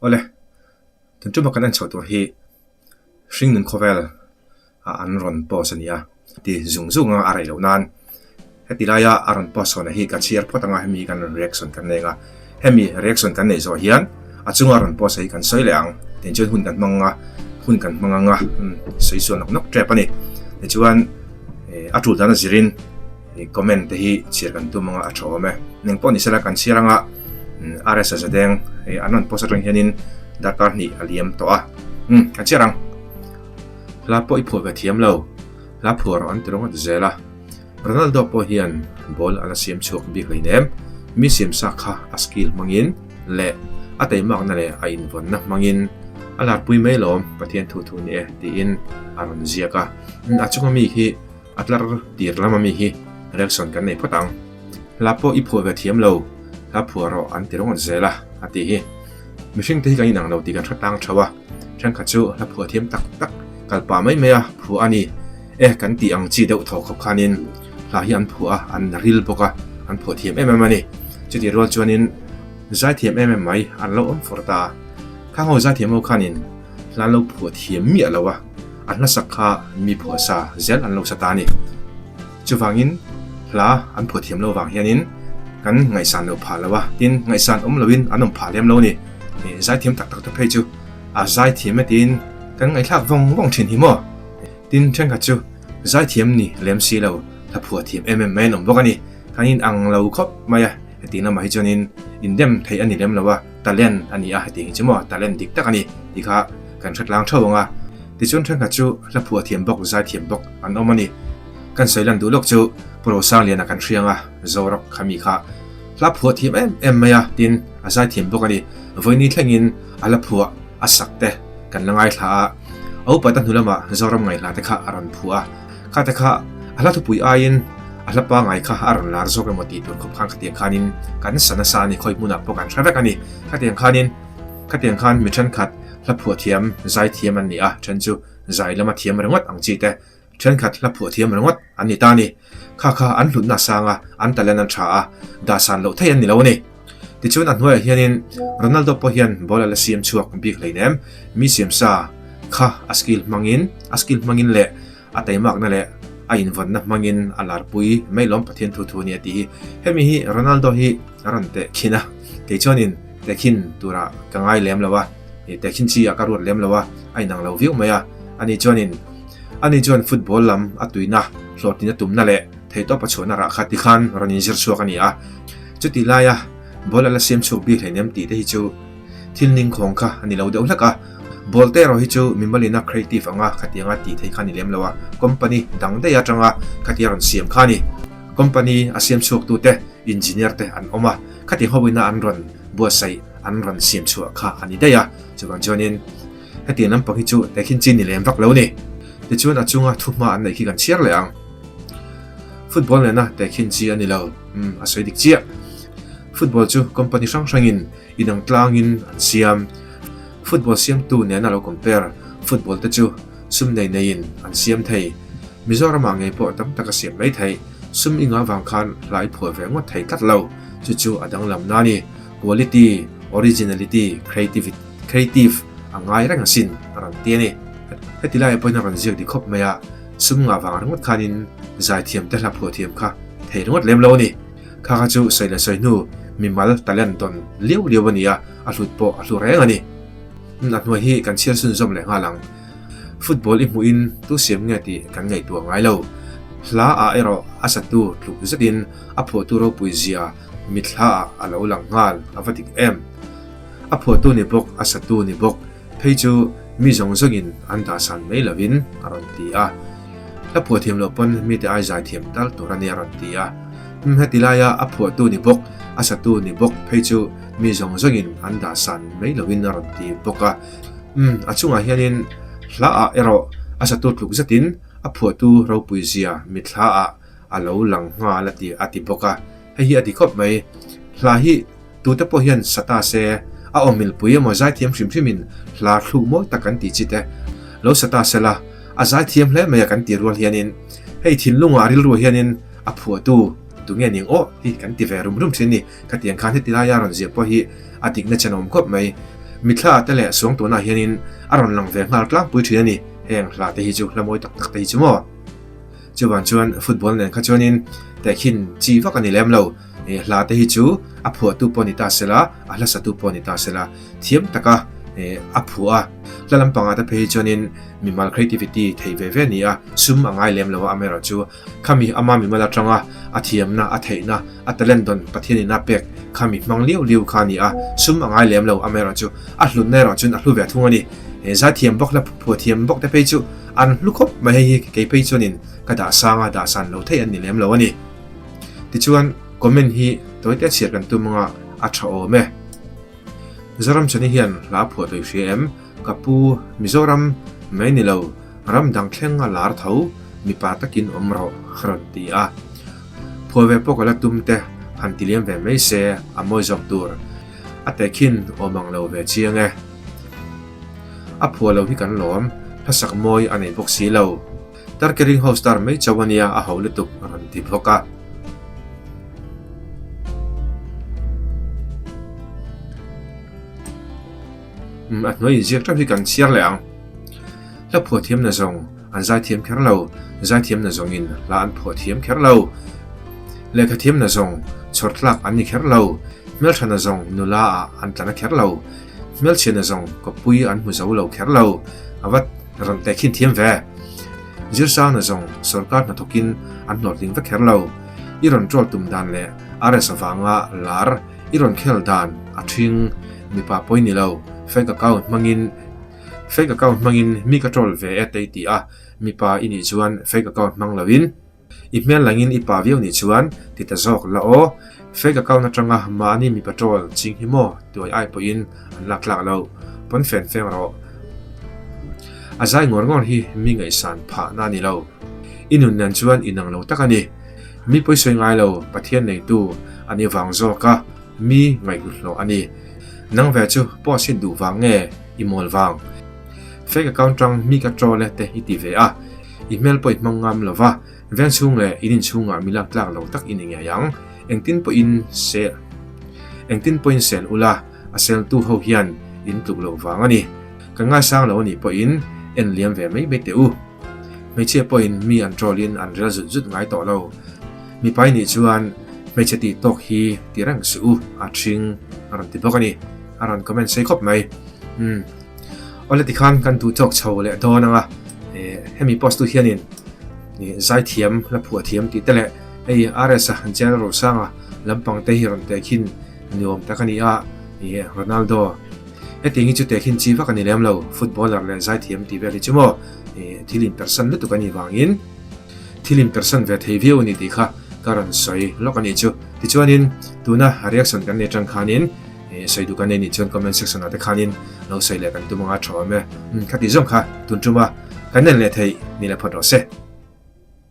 Awle, tun tuma kan en chhoh tur hi hringnun khawvel ah an rawn post a ni a, ti zung zung a a rei loh nan heti laia a rawn post chhuahna hi ka chhiar phawt ang a, hemi hi kan rawn reaction kan nei ang a, hemi reaction kan neih zawh hian a chunga rawn post hi kan sawi leh ang, tichuan hun kan hmang a, hun kan hmang ang a, sawi sual nawk nawk tep a ni, tichuan a tul dan a zirin. Comment te hi chhiar kan tum anga a tha awm e. Eng pawh ni sela kan chhiar anga RS a zadeng hei an rawn post atang hianin darkar hnih a liam tawh a. Umm kan chhiar ang. Hla pawh i phuah ve thiam lo. Hla phuah rawh an ti rawng a ti zel a. Ronaldo pawh hian ball a la siam chhuak bik hleinem. Mi siam sa kha a skill hmangin leh a teimakna leh a invawnna hmangin a larpui mai lawm Pathian thu thu ni e tiin a rawn ziak a. A chunga mi hi A tlar tir lam ami hi reaction kan nei phawt ang. Hla pawh i phuah ve thiam lo, hla phuah rawh an ti ringawt zel a, a tih hi. Mihring te hi kan inang lo tih kan hre tlang theuh a, thenkhat chu hla phuah thiam tak tak kal pah mai mai a phuah a ni e kan tih ang chi deuh thaw khawp khanin hla hi an phuah a, an ril bawk a, an phuah thiam em em a ni. Chutih rual chuanin zaithiam em em mai an lo awm fur ta. Khang ho zaithiam ho khanin hla an lo phuah thiam miah lo a. A hlasak kha mi phuah sa zel an lo sa ta a ni. Chuvangin hla an phuah thiam lo vang hianin kan ngaihsan loh phah lo a, tin ngaihsan awm loin an awm phah lem lo a ni. Zaithiam tak tak te phei chu a zaithiam e tiin kan ngaihthlak vawng vawng thin hi maw? Tin thenkhat chu zaithiam ni lem si lo hla phuah thiam em em mai an awm bawk a ni. Kan inang lo khawp mai a, hetiang lamah hi chuanin indem theih a ni lem lo a. Talent a ni a, hetiang hi chu maw talent dik tak a ni tih kha kan hre tlang theuh ang a. Tichuan thenkhat chu hla phuah thiam bawk, zai thiam bawk an awm a ni. Kan sawi lan duh lawk chu Pu Rosangliana kan hriang a, Zorawk kha mi kha hla phuah thiam em em mai a, tin a zai thiam bawk a ni. Vawiini thlengin a hla phuah a sak te kan la ngaithla a, a upat a hnu lamah Zoram ngaihla te kha a rawn phuah a, kha te kha a hla thupui aiin a hla pangai kha a rawn lar zawk emaw tih tur khawp khan khatiang khanin kan sa nasa a ni, khawi hmunah pawh kan hre vek a ni. Khatiang khanin khatiang khan mi thenkhat hla phuah thiam zai thiam an ni a, then chu zai lama thiam ringawt ang chi te, thenkhat hla phuah thiam ringawt an ni ta a ni. Kha kha an hlutna a sang a, an talent an tha a, dahsan loh theih an ni lo a ni. Tichuan a hnuaiah hianin Ronaldo pawh hian ball a la siam chhuak bik hleinem, mi siam sa kha a skill hmangin a skill hmangin leh A teimakna leh a invawnna hmangin a larpui mai lawm Pathian thu thu a ni a tih hi. Hemi hi Ronaldo hi a rawn tehkhin a, kei chuanin tehkhin turah ka ngai lem lo a, tehkhin chi ah ka ruat lem lo a, a inang lo viau mai a. Ani chuanin ani chuan football lam a tuina, hlawhtlina tumna leh theihtawp a chhuahna rah kha tikhan rawn inzir chhuak a ni a. Chutih laia ball a la siam chhuak bik hleinem tih te hi chu Thil ningkhawng kha a ni lo deuh hlek a, ball te erawh hi chu mimalina creative anga khatianga tih theih kha a ni lem lo a, company dang daih atanga khatia rawn siam kha a ni. Company a siam chhuaktute engineer te an awm a, khatiang hawina an rawn buatsaih an rawn siam chhuah kha a ni daih a, chuvang chuanin hetiang lampang hi chu tehkhin chi ni lem vak lo a ni. Tichuan a chunga thuhma an neih khi kan chhiar leh ang. Football nena tehkhin chi a ni lo, umm a sawi dik chiah. Football chu company hrang hrangin Inang tlangin an siam. Football siamtu nena lo compare, football te chu sum nei neiin an siam thei. Mizoramah ngei pawh tam tak a siam mai theih. Sum i ngah vang khan hla i phuah ve ngawt thei tlat lo. Chu chu a danglam na ni. Quality, originality, creativity, creative a ngai reng asin a rawn ti a ni. Heti laiah pawhin a rawn ziak dik khawp mai a, sum ngah vang ringawt khanin zaithiam te hla phuah thiam kha thei ringawt lem lo a ni. Kha kha chu sawi leh sawi hnu mimal talent tawn liau liau a ni a, a hlut pawh a hlu reng a ni. A hnuai hi kan chhiar chhunzawm leh nghal ang. Football i hmuhin tu siam nge tih kan ngaihtuah ngai lo. Hla ah erawh a satu tluk zetin a phuahtu ropui zia mitthla ah a lo lang nghal a va dik em. A phuahtu ni bawk a satu ni bawk phei chu mi zawng zawngin an dahsan mai lovin a rawn ti a. Hla phuah thiam loh pawn mite ai zai thiam tal tur a nia rawn ti a. Umm heti laia a phuahtu ni bawk, a satu ni bawk phei chu mi zawng zawngin an dah san mai loin a rawn ti bawk a. Umm a chungah hianin hla ah erawh a satu tluk zetin a phuahtu ropui zia mitthla ah a lo lang nghal a ti a ti bawk a. Hei hi a ti khawp mai. Hla hi tute pawh hian sa ta se, a awm milpui emaw zaithiam hrim hrimin hla thluk mawi tak kan tih chi te lo sa ta se la, a zaithiam hle mai a kan tih rual hianin hei thinlungah rilruah hianin a phuahtu tunge ning aw hi kan ti ve rum rum thin ni. Khatiang khan heti laia rawn ziah pawh hi a dikna chen a awm khawp mai. Mitthla te leh suangtuahna hianin a rawn lang ve nghal tlangpui thin a ni. Heng hla te hi chu hla mawi tak tak te hi chu maw? Chuvang chuan football nen kha chuanin tehkhin chi vak a ni lem lo. Hla te hi chu a phuahtu pawh ni ta sela, a hlasatu pawh ni ta sela, thiam taka a phuah a. Hla lampangah te phei hi chuanin mimal creativity thei ve ve a ni a, sum a ngai lem lo a, amaherawhchu Khami ama mimal atanga a thiamna, a theihna, a talent dawn Pathianin a pek khami hmang liau liau kha a ni a, sum a ngai lem lo, amaherawhchu a hlutna erawh chuan a hlu ve thung a ni. He zaithiam bawk hla phuah thiam bawk te phei chu an hlu khawp mai, hei hi kei phei chuanin ka dah sang a, dah san lo theih an ni lem lo a ni. Tichuan comment hi tawite chhiar kan tum anga a tha awm e. Zoramchhani hian hla phuah tawih hria em? Ka pu, Mizoram mai ni lo, ram dang thleng a lar tho, mipa takin awm rawh a rawn ti a. Phuah ve pawh ka la tum te han ti liam ve mai se a mawi zawk tur. A tehkhin awm ang lo ve chiang e. A phuah lo hi kan lawm, hlasak mawi a nei bawk si lo. Tarkering ho star mai chauh a nia a ho lutuk a rawn ti bawk a. A hnuai inziak teuh hi kan chhiar leh ang. Hla phuah thiam na zawng an zaithiam kher lo, zaithiam na zawngin hla an phuah thiam kher lo. Lehkha thiam na zawng chhawr tlak an ni kher lo, hmeltha na zawng nula ah an tla na kher lo, hmelchhia na zawng kawppui an hmu zo lo kher lo, a va rawn tehkhin thiam ve. Zirsang na zawng sorkar hnathawkin an hlawhtling vek kher lo. I rawn troll tum dan leh RS avanga lar I rawn khel dan a ṭhing, mipa pawi ni lo, fake account hmangin fake account hmangin mi ka troll ve e tei ti a, mipa i nih chuan fake account hmang loin i hmel langin i pa viau nih chuan ti ta zawk la aw, fake account aṭanga mahni mipa troll ching hi maw tuai ai pawhin an lak tlak lo, pawn fen feng rawh. A zai ngawr ngawr hi mi ngaihsan phahna a ni lo, i nun nen chuan inang lo tak a ni. Mi pawisawi ngai lo, Pathian neitu a ni vang zawk a, mi ngaihhlut hlawh a ni. Nang ve chu post hit duh vang nge i mawl vang? Fake account tang mi ka troll e te i ti ve a, i hmel pawh i hmang ngam lo va, veng chhung leh in inchhungah mi lak tlak lo tak i ni ngei ang. Engtin pawhin sel Engtin pawhin sel ula, a seltu ho hian in tluk loh vang a ni. Kan ngaisang lo a nih pawhin en liam ve mai mai teh u. Hmeichhia pawhin mi an troll in an rel zut zut ngai tawh lo. Mipai nih chuan hmeichhe tih tawk hi ti reng suh u, a ṭhing a rawn ti bawk a ni. A rawn comment sei khawp mai. Umm. Awle tikhan kan duh tawk chho leh dawn ang a, hemi post tu hianin zaithiam la phuah thiam tih te leh hei RS-a General Rosanga lampang te hi rawn tehkhin nuam tak a ni a, Ronaldo hetiang hi chu tehkhin chi vak a ni lem lo, footballer leh zaithiam tih vel hi chu maw. Thil inpersan lutuk a nih vangin thil inpersan ve thei viau a ni tih kha ka rawn sawi lawk a nih chu. Tichuanin tuna reaction kan nei atang khanin sawi duh kan nei nih chuan comment section ah te khanin lo sawi leh kan tum anga tha awm e. Khati zawng kha tun tuma kan en leh theih ni leh phawt rawh se.